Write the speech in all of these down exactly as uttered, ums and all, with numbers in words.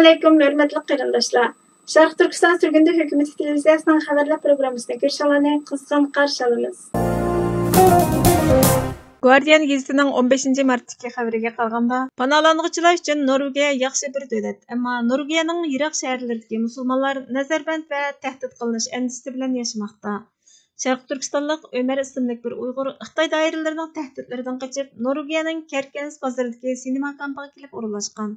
ئەسسالامۇئەلەيكۇم، ھۆرمەتلىك قېرىنداشلار! شەرقىي تۈركىستان سۈرگۈندە ھۆكۈمىتى تېلېۋىزىيەسىنىڭ خەۋەرلەر پروگراممىسىنى كۆرۈشۈڭلارنى قىزغىن قارشى ئالىمىز. گۇاردىيان گېزىتىنىڭ ئون بەشىنچى مارتتىكى خەۋىرىگە قارىغاندا، پاناھلانغۇچىلار ئۈچۈن نورۋېگىيە ياخشى بىر دۆلەت، ئەمما نورۋېگىيەنىڭ يىراق شەھەرلىرىدىكى مۇسۇلمانلار نەزەربەند ۋە تەھدىت قىلىنىش ئەندىشىسى بىلەن ياشىماقتا. شەرقىي تۈركىستانلىق ئۆمەر ئىسىملىك بىر ئۇيغۇر خىتاي دائىرىلىرىنىڭ تەھدىتلىرىدىن قېچىپ، نورۋېگىيەنىڭ كەركەنس بازىرىدىكى سىنېما كامپىغا كېلىپ ئورۇنلاشقان.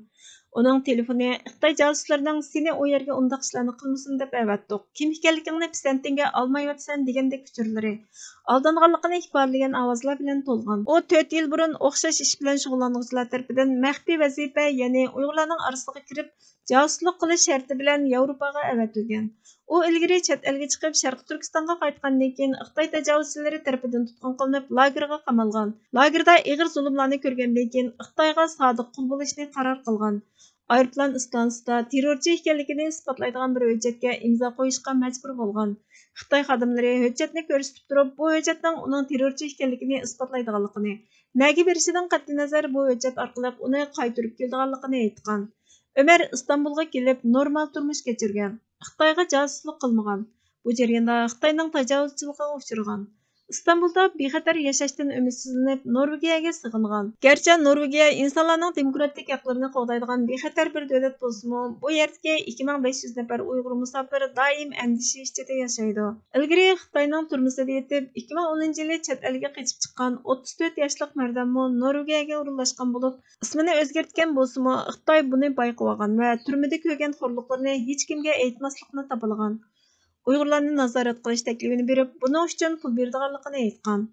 ئۇنىڭ تېلېفونى خىتاي جاسۇسلىرىنىڭ «سېنى ئۇ يەرگە ئۇنداق ئىشلارنى قىلمىسۇن دەپ ئەۋەتتۇق، كىم ئىكەنلىكىڭنى پىسەنتىڭگە ئالمايۋاتىسەن» دېگەندەك ئۇچۇرلىرى، ئالدانغانلىقىنى ئىپادىلىگەن ئاۋازلار بىلەن تولغان. ئۇ تۆت يىل بۇرۇن ئوخشاش ئىش بىلەن شۇغۇللانغۇچىلار تەرىپىدىن مەخپىي ۋەزىپە، يەنى ئۇيغۇرلارنىڭ ئارىسىغا كىرىپ، جاسۇسلۇق قىلىش شەرتى بىلەن ياۋروپاغا ئەۋەتىلگەن. ئۇ ئىلگىرى چەت ئەلگە چىقىپ، شەرقىي تۈركىستانغا قايتقاندىن كېيىن، خىتاي تاجاۋۇزچىلىرى تەرىپىدىن تۇتقۇن قىلىنىپ، لاگېرغا قامالغان. لاگېردا ئېغىر زۇلۇملارنى كۆرگەندىن كېيىن، خىتايغا سادىق قۇل بولۇشنى قارار قىلغان. ئايروپىلان ئىستانسىسىدا تېررورچى ئىكەنلىكىنى ئىسپاتلايدىغان بىر ھۆججەتكە ئىمزا قويۇشقا مەجبۇر بولغان. خىتاي خادىملىرى ھۆججەتنى كۆرسىتىپ تۇرۇپ، بۇ ھۆججەتنىڭ ئۇنىڭ تېررورچى ئىكەنلىكىنى ئىسپاتلايدىغانلىقىنى، نەگە بېرىشىدىن قەتئىينەزەر، بۇ ھۆججەت ئارقىلىق ئۇنى قايتۇرۇپ كېلىدىغانلىقىنى ئېيتقان. ئۆمەر ئىستانبۇلغا كېلىپ، نورمال تۇرمۇش كەچۈرگەن. خىتايغا جاسۇسلۇق قىلمىغان. بۇ جەرياندا خىتاينىڭ تاجاۋۇزچىلىقىغا ئۇچرىغان. ئىستانبۇلدا بىخەتەر ياشاشتىن ئۈمىدسىزلىنىپ، نورۋېگىيەگە سىغىنغان. گەرچە نورۋېگىيە ئىنسانلارنىڭ دېموكراتىك ھەقلىرىنى قوغدايدىغان بىخەتەر بىر دۆلەت بولسىمۇ، بۇ يەردىكى ئىككى مىڭ بەش يۈز نەپەر ئۇيغۇر مۇساپىر دائىم ئەندىشە ئىچىدە ياشايدۇ. ئىلگىرى خىتاينىڭ تۈرمىسىدە يېتىپ، ئىككى مىڭ ئونىنچى يىلى چەت ئەلگە قېچىپ چىققان ئوتتۇز تۆت ياشلىق مەردانمۇ نورۋېگىيەگە ئورۇنلاشقان بولۇپ، ئىسمىنى ئۆزگەرتكەن بولسىمۇ، خىتاي بۇنى بايقىۋالغان ۋە تۈرمىدە كۆرگەن خورلۇقلىرىنى ھېچكىمگە ئېيتماسلىقنى تاپىلىغان. ئۇيغۇرلارنى نازارەت قىلىش تەكلىپىنى بېرىپ، بۇنىڭ ئۈچۈن پۇل بېرىدىغانلىقىنى ئېيتقان.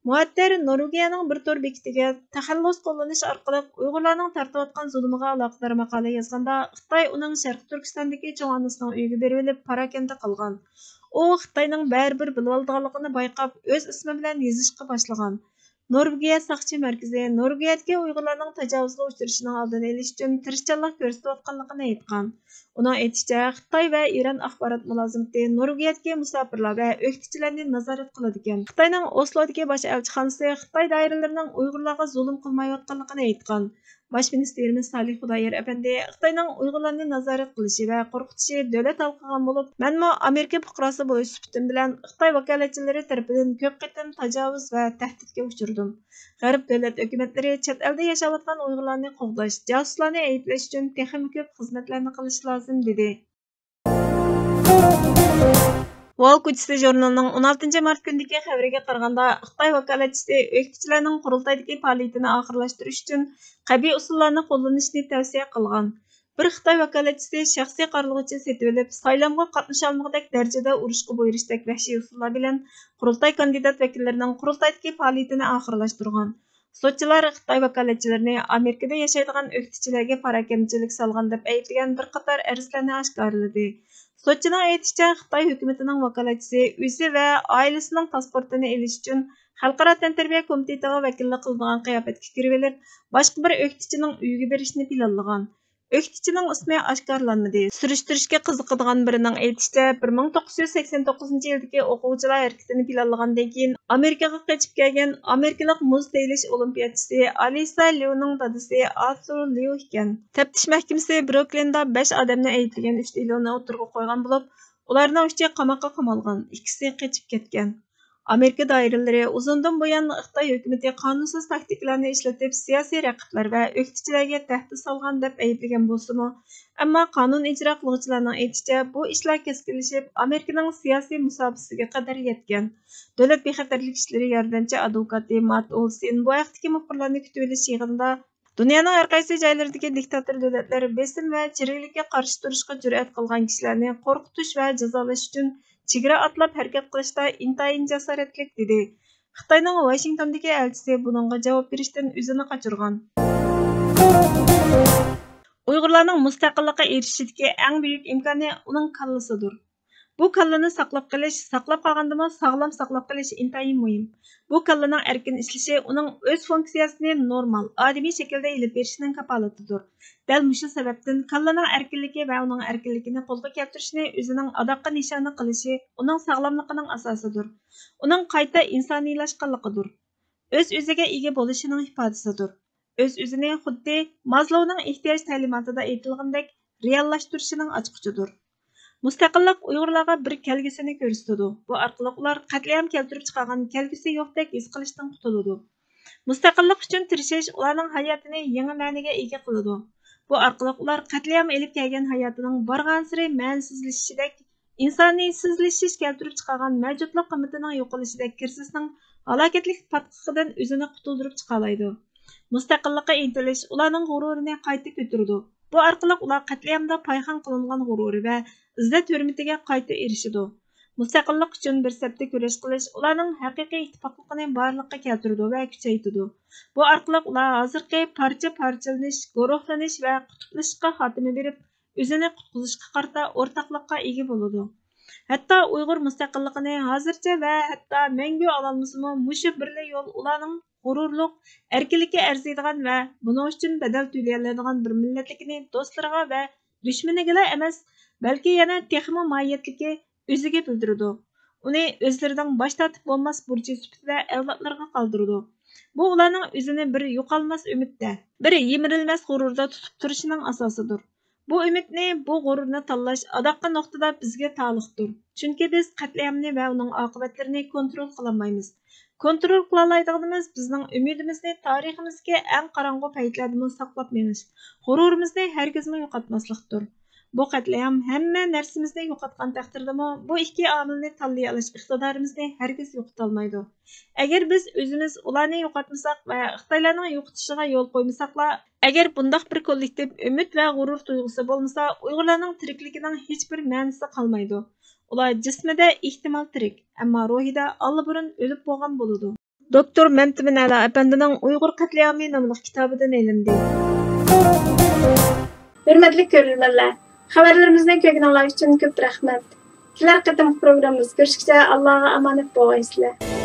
مۇئەتتەر نورۋېگىيەنىڭ بىر تور بېكىتىگە تەخەللۇس قوللىنىش ئارقىلىق ئۇيغۇرلارنىڭ تارتىۋاتقان زۇلۇمىغا ئالاقىدار ماقالە يازغاندا، خىتاي ئۇنىڭ شەرقىي تۈركىستاندىكى چوڭ ئانىسىنىڭ ئۆيىگە بېرىۋېلىپ پاراكەندە قىلغان. ئۇ خىتاينىڭ بەرىبىر بىلىۋالىدىغانلىقىنى بايقاپ، ئۆز ئىسمى بىلەن يېزىشقا باشلىغان. نورۋېگىيە ساقچى مەركىزى نورۋېگىيەدىكى ئۇيغۇرلارنىڭ تاجاۋۇزغا ئۇچرىشىنىڭ ئالدىنى ئېلىش ئۈچۈن تىرىشچانلىق كۆرسىتىۋاتقانلىقىنى ئېيتقان. ئۇنىڭ ئېيتىشىچە، خىتاي ۋە ئىران ئاخبارات مۇلازىمىتى نورۋېگىيەدىكى مۇساپىرلار ۋە ئۆكتىچىلەرنى نازارەت قىلىدىكەن. خىتاينىڭ ئوسلودىكى باش ئەلچىخانىسى خىتاي دائىرىلىرىنىڭ ئۇيغۇرلارغا زۇلۇم قىلمايۋاتقانلىقىنى ئېيتقان. باش مىنىستىرىمىز سالىھ خۇدايار ئەپەندى خىتاينىڭ ئۇيغۇرلارنى نازارەت قىلىشى ۋە قورقۇتۇشى دۆلەت ھال قىلغان بولۇپ، مەنمۇ ئامېرىكا پۇقراسى بولۇش سۈپىتىم بىلەن خىتاي ۋاكالەتچىلىرى تەرىپىدىن كۆپ قېتىم تاجاۋۇز ۋە تەھدىتكە ئۇچرىدىم. غەرب دۆلەت ھۆكۈمەتلىرى چەت ئەلدە ياشاۋاتقان ئۇيغۇرلارنى قوغداش، جاسۇسلارنى ئەيىبلەش ئۈچۈن تېخىمۇ كۆپ خىزمەتلەرنى قىلىشى لازىم، دېدى. ۋال كوچىسى ژۇرنىلىنىڭ ئون ئالتىنچى مارت كۈنىدىكى خەۋىرىگە قارىغاندا، خىتاي ۋاكالەتچىسى ئۆكتىچىلەرنىڭ قۇرۇلتايدىكى پائالىيىتىنى ئاخىرلاشتۇرۇش ئۈچۈن قەبىھ ئۇسۇللارنى قوللىنىشنى تەۋسىيە قىلغان. بىر خىتاي ۋاكالەتچىسى شەخسىي قارىلىغۇچى سېتىۋېلىپ، سايلامغا قاتنىشالمىغۇدەك دەرىجىدە ئۇرۇشقا بۇيرۇشتەك ۋەھشىي ئۇسۇللار بىلەن قۇرۇلتاي كاندىدات ۋەكىللىرىنىڭ قۇرۇلتايدىكى پائالىيىتىنى ئاخىرلاشتۇرغان. سوتچىلار خىتاي ۋاكالەتچىلىرىنى ئامېرىكىدا ياشايدىغان ئۆكتىچىلەرگە پاراكەندىچىلىك سالغان دەپ ئەيىبلىگەن بىر قاتار ئەرزلەرنى ئاشكارىلىدى. سوتچىنىڭ ئېيتىشىچە، خىتاي ھۆكۈمىتىنىڭ ۋاكالەتچىسى ئۆزى ۋە ئائىلىسىنىڭ پاسپورتىنى ئېلىش ئۈچۈن خەلقئارا تەنتەربىيە كومىتېتىغا ۋەكىللىك قىلىدىغان قىياپەتكە كىرىۋېلىپ، باشقا بىر ئۆكتىچىنىڭ ئۆيىگە بېرىشنى پىلانلىغان. ئۆكتىچىنىڭ ئىسمى ئاشكارىلانمىدى. سۈرۈشتۈرۈشكە قىزىقىدىغان بىرىنىڭ ئېيتىشىچە، بىر مىڭ توققۇز يۈز سەكسەن توققۇزىنچى يىلدىكى ئوقۇغۇچىلار ھەرىكىتىنى پىلانلىغاندىن كېيىن، ئامېرىكىغا قېچىپ كەلگەن ئامېرىكىلىق مۇز تېيىلىش ئولىمپىياتچىسى ئالىسا ليۇنىڭ دادىسى ئارتۇر ليۇ ئىكەن. تەپتىش مەھكىمىسى بروكلىندا بەش ئادەمنى ئەيىبلىگەن ئۈچ دېلونى ئوتتۇرىغا قويغان بولۇپ، ئۇلارنىڭ ئۈچى قاماققا قامالغان، ئىككىسى قېچىپ كەتكەن. ئامېرىكا دائىرىلىرى ئۇزۇندىن بۇيان خىتاي ھۆكۈمىتى قانۇنسىز تاكتىكىلارنى ئىشلىتىپ، سىياسىي رەقىبلەر ۋە ئۆكتىچىلەرگە تەھدىت سالغان دەپ ئەيىبلىگەن بولسىمۇ، ئەمما قانۇن ئىجرا قىلغۇچىلارنىڭ ئېيتىشىچە، بۇ ئىشلار كەسكىنلىشىپ، ئامېرىكىنىڭ سىياسىي مۇساپىسىگە قەدەر يەتكەن. دۆلەت بىخەتەرلىك ئىشلىرى ياردەمچى ئادۋوكاتى مات ئولسېن بۇ ھەقتىكى مۇخبىرلارنى كۈتۈۋېلىش يىغىنىدا، دۇنيانىڭ ھەر قايسى جايلىرىدىكى دىكتاتور دۆلەتلەر بېسىم ۋە چىرىكلىككە قارشى تۇرۇشقا جۈرئەت قىلغان كىشىلەرنى قورقۇتۇش ۋە جازالاش ئۈچۈن چېگرا ئاتلاپ ھەرىكەت قىلىشتا ئىنتايىن جاسارەتلىك، دېدى. خىتاينىڭ ۋاشىنگتوندىكى ئەلچىسى بۇنىڭغا جاۋاب بېرىشتىن ئۆزىنى قاچۇرغان. ئۇيغۇرلارنىڭ مۇستەقىللىققا ئېرىشىشىدىكى ئەڭ بۈيۈك ئىمكانى ئۇنىڭ كاللىسىدۇر. بۇ كاللىنى ساقلاپ قېلىش، ساقلاپ قالغاندىمۇ ساغلام ساقلاپ قېلىش ئىنتايىن مۇھىم. بۇ كاللىنىڭ ئەركىن ئىشلىشى ئۇنىڭ ئۆز فۇنكسىيەسىنى نورمال، ئادىمىي شەكىلدە ئېلىپ بېرىشىنىڭ كاپالىتىدۇر. دەل مۇشۇ سەۋەبتىن كاللىنىڭ ئەركىنلىكى ۋە ئۇنىڭ ئەركىنلىكىنى قولغا كەلتۈرۈشنى ئۆزىنىڭ ئاداققا نىشانى قىلىشى ئۇنىڭ ساغلاملىقىنىڭ ئاساسىدۇر. ئۇنىڭ قايتا ئىنسانىيلاشقانلىقىدۇر. ئۆز-ئۆزىگە ئىگە بولۇشىنىڭ ئىپادىسىدۇر. ئۆز-ئۆزىنى خۇددى مازلوۋنىڭ ئېھتىياج تەلىماتىدا ئېيتىلغىنىدەك رېئاللاشتۇرۇشىنىڭ ئاچقۇچىدۇر. مۇستەقىللىق ئۇيغۇرلارغا بىر كەلگۈسىنى كۆرسىتىدۇ. بۇ ئارقىلىق ئۇلار قەتلىئام كەلتۈرۈپ چىقارغان كەلگۈسى يوقتەك ھېس قىلىشتىن قۇتۇلىدۇ. مۇستەقىللىق ئۈچۈن تىرىشىش ئۇلارنىڭ ھاياتىنى يېڭى مەنىگە ئىگە قىلىدۇ. بۇ ئارقىلىق ئۇلار قەتلىئام ئېلىپ كەلگەن ھاياتىنىڭ بارغانسېرى مەنىسىزلىشىشىدەك، ئىنسانىيەتسىزلىشىش كەلتۈرۈپ چىقارغان مەۋجۇتلۇق قىممىتىنىڭ يوقىلىشىدەك كىرىزىسنىڭ ھالاكەتلىك پاتقىقىدىن ئۆزىنى قۇتۇلدۇرۇپ چىقالايدۇ. مۇستەقىللىققا ئىنتىلىش ئۇلارنىڭ غۇرۇرىنى قايتا كۆتۈرىدۇ. بۇ ئارقىلىق ئۇلار قەتلىئامدا پايخان قىلىنغان غۇرۇرى ۋە ئىززەت ھۆرمىتىگە قايتا ئېرىشىدۇ. مۇستەقىللىق ئۈچۈن بىر سەپتە كۈرەش قىلىش ئۇلارنىڭ ھەقىقىي ئىتتىپاقلىقىنى بارلىققا كەلتۈرىدۇ ۋە كۈچەيتىدۇ. بۇ ئارقىلىق ئۇلار ھازىرقى پارچە-پارچىلىنىش، گۇرۇھلىنىش ۋە قۇتۇپلىشىشقا خاتىمە بېرىپ، ئۆزىنى قۇتقۇزۇشقا قارىتا ئورتاقلىققا ئىگە بولىدۇ. ھەتتا ئۇيغۇر مۇستەقىللىقىنى ھازىرچە ۋە ھەتتا مەڭگۈ ئالالمىسىمۇ، مۇشۇ بىرلا يول ئۇلارنىڭ غۇرۇرلۇق، ئەركىنلىككە ئەرزىيدىغان ۋە بۇنىڭ ئۈچۈن بەدەل تۆلىيەلەيدىغان بىر مىللەتلىكىنى دوستلىرىغا ۋە دۈشمىنىگىلا ئەمەس، بەلكى يەنە تېخىمۇ ماھىيەتلىكى ئۆزىگە بىلدۈرىدۇ. ئۇنى ئۆزلىرىنىڭ باش تارتىپ بولماس بۇرچى سۈپىتىدە ئەۋلادلىرىغا قالدۇرىدۇ. بۇ ئۇلارنىڭ ئۆزىنى بىر يوقالماس ئۈمىدتە، بىر يىمىرىلمەس غۇرۇردا تۇتۇپ تۇرۇشىنىڭ ئاساسىدۇر. بۇ ئۈمىدنى، بۇ غۇرۇرنى تاللاش ئاداققى نۇقتىدا بىزگە تالىقتۇر. چۈنكى بىز قەتلىئامنى ۋە ئۇنىڭ ئاقىۋەتلىرىنى كونترول قىلالمايمىز. كونترول قىلالايدىغىنىمىز بىزنىڭ ئۈمىدىمىزنى تارىخىمىزدىكى ئەڭ قاراڭغۇ پەيتلەردىمۇ ساقلاپ مېڭىش، غۇرۇرىمىزنى ھەرگىزمۇ يوقاتماسلىقتۇر. بۇ قەتلىئام ھەممە نەرسىمىزنى يوقاتقان تەقدىردىمۇ، بۇ ئىككى ئامىلنى تاللىيالاش ئىقتىدارىمىزنى ھەرگىز يوقىتالمايدۇ. ئەگەر بىز ئۆزىمىز ئۇلارنى يوقاتمىساق ۋە خىتايلارنىڭ يوقىتىشىغا يول قويمىساقلا، ئەگەر بۇنداق بىر كوللېكتىپ ئۈمىد ۋە غۇرۇر تۇيغۇسى بولمىسا، ئۇيغۇرلارنىڭ تىرىكلىكىنىڭ ھېچبىر مەنىسى قالمايدۇ. ئۇلار جىسمىدە ئېھتىمال تىرىك، ئەمما روھىدا ئاللىبۇرۇن ئۆلۈپ بولغان بولىدۇ. دوكتور مەمتىمىن ئەلا ئەپەندىنىڭ ئۇيغۇر قەتلىئامى ناملىق كىتابىدىن ئېلىندى. ھۆرمەتلىك كۆرۈرمەنلەر، خەۋەرلىرىمىزنى كۆرگىنىڭلار ئۈچۈن كۆپ رەھمەت. كېلەر قېتىمقى پروگراممىمىزدا كۆرۈشكىچە ئاللاغا ئامانەت بولغايسىلەر.